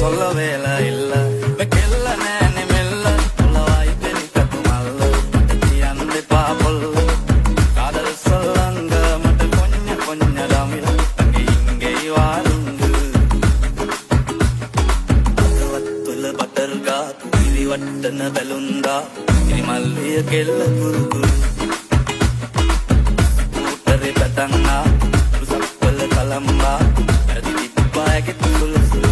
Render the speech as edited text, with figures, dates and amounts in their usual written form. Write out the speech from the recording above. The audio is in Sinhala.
சொல்ல வேலை இல்ல வெக்கெல்ல නෑනේ මෙල්ල ඔලවයි පෙරිකතු මල්ල මට කියන්න එපා පොල්ල காதல் சொல்லங்க මට කොඤ්ඤ කොඤ්ඤ தமிழ தங்கி இங்கே வாருங்க හදවත් තුල බටර් ගාපු ඉරිවට්ටන බැලුම් දාපු කිරිමල්ලිය කෙල්ල කුරු කුරු ස්කූටරේ පැතන් ආපු රුසක්වල කලම්බා වැරදි තිබ්බා ඇගෙත් සුළු සුළු.